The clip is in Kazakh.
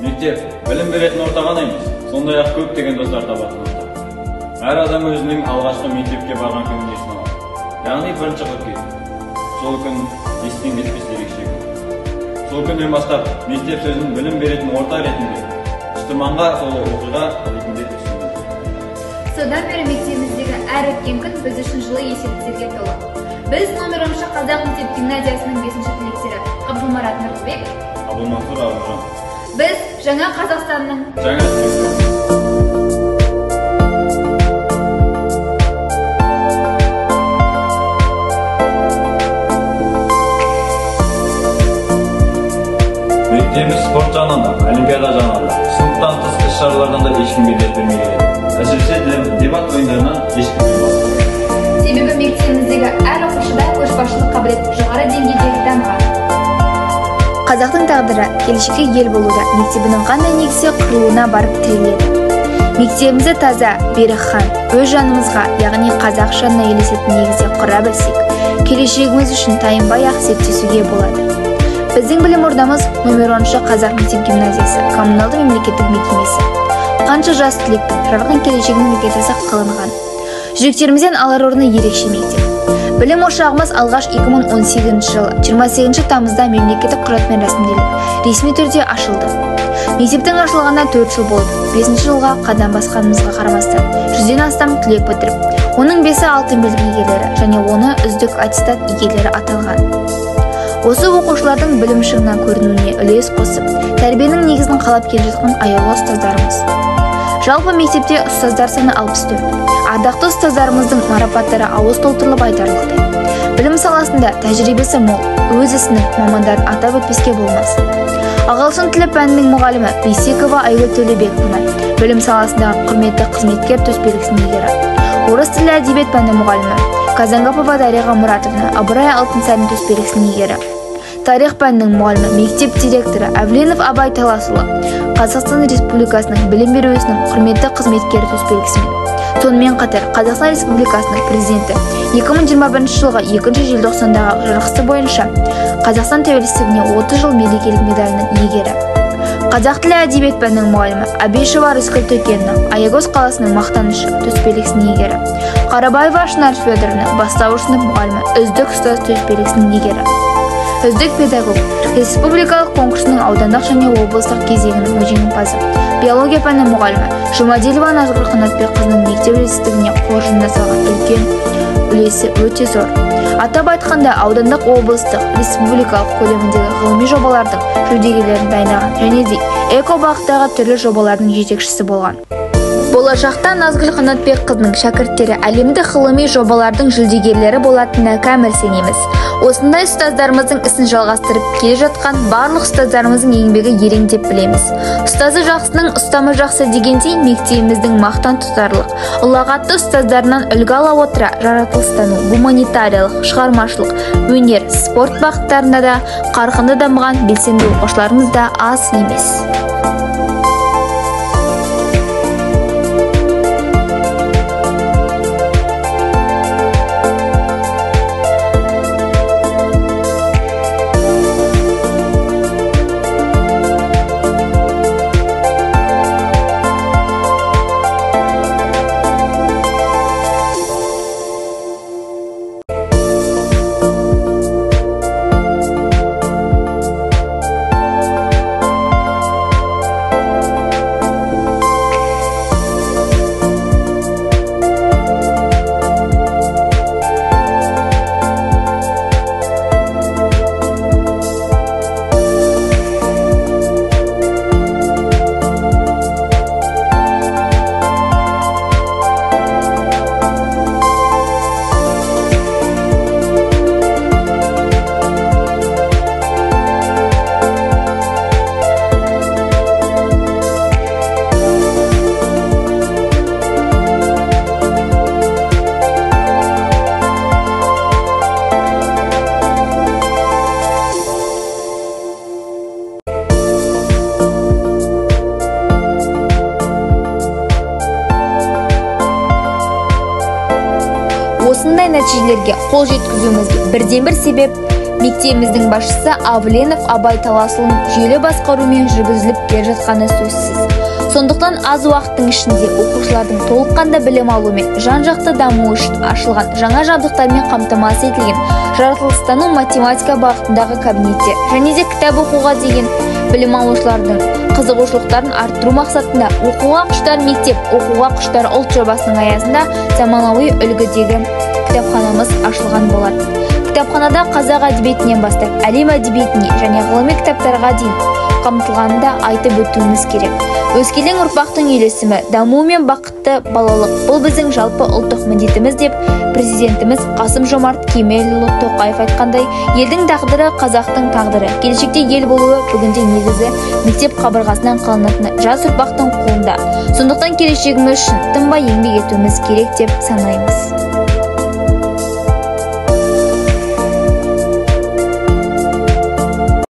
Мектеп білім беретін орта ғана емес, сондай-ақ көптеген достар табатын орта. Әр адам өзінің алғашқы мектепке барған күнін есіне алады. Яғни 1 қыркүйек. Сол күн естен кетпес ерекше күн. Сол күннен бастап мектеп сөзін білім беретін орта ретінде, шытырманға толы оқиға ретінде түсіндім. Содан бері мектебіміздегі әр өткен күн біз үшін жылы естеліктерге толы. Біз номер 10 қазақ мектеп гимназиясының 5-ші түлектері Қабылмарат Нұрлыбек, Абылмансұр Аружан. Біз жаңа Қазақстанның жаңа түлектері. Мектебіміз спорт жағынан да, олимпиада жағынан да, сыныптан тыс іс-шаралардан да ешкімге дерт бермей келеді. Әсіресе дебат ойындарынан ешкімге баспайды. Себебі мектебіміздегі әр оқушыда көшбасшылық қабілет жоғары деңгейде дамыған. Қазақтың тағдыры келешекте ел болуда мектебінің қандай негізде құрылуына барып тіреледі. Мектебімізді таза, берік хан, өз жанымызға, яғни қазақ жанына үйлесетін негізде құра білсек, келешегіміз үшін тайынбай-ақ зерттесуге болады. Біздің білім ордамыз номер 10 қазақ мектеп гимназиясы, коммуналды мемлекеттік мекемесі. Қанша жас түлектің жарқын келешегінің іргетасы қаланған. Жүректерімізден алар орны ерекше мектеп. Білім ошағымыз алғаш 2018 жылы 28 тамызда мемлекеттік құжатпен рәсімделіп, ресми түрде ашылды. Мектептің ашылғанына 4 жыл болып, 5 жылға қадам басқанымызға қарамастан, 100-ден астам түлек бітіріп, оның 5-і алтын белгі иегерлері және 10-ы үздік аттестат иегерлері аталған. Осы оқушылардың білім шыңынан көрінуіне үлес қосып, тәрбиенің негізін қалап келе жатқан аяулы ұстаздарымыз. Жалпы мектепте ұстаздар саны 64. Ардақты ұстаздарымыздың марапаттары ауыз толтырылып айтарлықтай. Білім саласында тәжірибесі мол, өз ісінің мамандарын атап өтпеске болмас. Ағылшын тілі пәнінің мұғалімі Бейсекова Айгүл Төлебековна, білім саласындағы құрметті қызметкер төсбелгісінің иегері. Орыс тілі әдебиет пәні мұғалімі Казангапова Дариға Мұратовна, Ыбырай Алтынсарин төсбелгісінің иегері. Тарих пәнінің мұғалімі, мектеп директоры Әвленов Абай Таласұлы, Қазақстан Республикасының білім беру ісінің құрметті қызметкері төсбелгісімен. Сонымен қатар Қазақстан Республикасының президенті 2021 жылғы 2 желтоқсандағы жарғысы бойынша Қазақстан тәуелсіздігіне 30 жыл мерекелік медалінің иегері. Қазақ тілі әдебиет пәнінің мұғалімі Абишева Рыскүл Төкеновна, Аягөз қаласының мақтанышы төсбелгісінің иегері. Қарабаева Шынар Федоровна, бастауыш сынып мұғалімі, үздік ұстаз төсбелгісінің иегері. Үздік педагог республикалық конкурсының аудандық және облыстық кезеңінің жеңімпазы. Биология пәні мұғалімі Жұмадилова Назгүл Қанатбекқызының мектеп жетістігіне қоржынына салған үлкен үлесі өте зор. Атап айтқанда, аудандық, облыстық, республикалық көлеміндегі ғылыми жобалардың жүлдегерлерін дайындаған және де эко бағыттағы түрлі жобалардың жетекшісі болған. Болашақта Назгүл Қанатбекқызының шәкірттері әлемдік ғылыми жобалардың жүлдегерлері болатынына кәміл сенеміз. Осындай ұстаздарымыздың ісін жалғастырып келе жатқан барлық ұстаздарымыздың еңбегі ерен деп білеміз. Ұстазы жақсының ұстамы жақсы дегендей, мектебіміздің мақтан тұтарлық, ұлағатты ұстаздарынан үлгі ала отыра жаратылыстану, гуманитариялық, шығармашылық, өнер, спорт бағыттарында да қарқынды дамыған белсенді оқушыларымыз да аз емес. Осындай нәтижелерге қол жеткізуімізге бірден-бір себеп Мектебіміздің басшысы Авленов Абай Таласұлының жүйелі басқарумен жүргізіліп келе жатқаны сөзсіз. Сондықтан аз уақыттың ішінде оқушылардың толыққанды білім алуы мен жан-жақты дамуы үшін ашылған жаңа жабдықтармен қамтамасыз етілген жаратылыстану математика бағытындағы кабинеттер және де кітап оқуға деген білім алушылардың қызығушылықтарын арттыру мақсатында оқуға құштар мектеп, оқуға құштар ұлт жобасының аясында заманауи үлгідегі кітапханамыз ашылған болатын. Кітапханада қазақ әдебиетінен бастап әлем әдебиетіне және ғылыми кітаптарға дейін қамтылғанын да айтып өтуіміз керек. Өскелең ұрпақтың үйлесімі, дамуы мен бақытты балалық бұл біздің жалпы ұлттық міндетіміз деп президентіміз Қасым-Жомарт Кемелұлы Тоқаев айтқандай, елдің тағдыры қазақтың тағдыры. Келешекте ел болуы бүгінде негізі мектеп қабырғасынан қаланатын жас ұрпақтың қолында. Сондықтан келешегіміз үшін тынбай еңбек етуіміз керек деп санаймыз.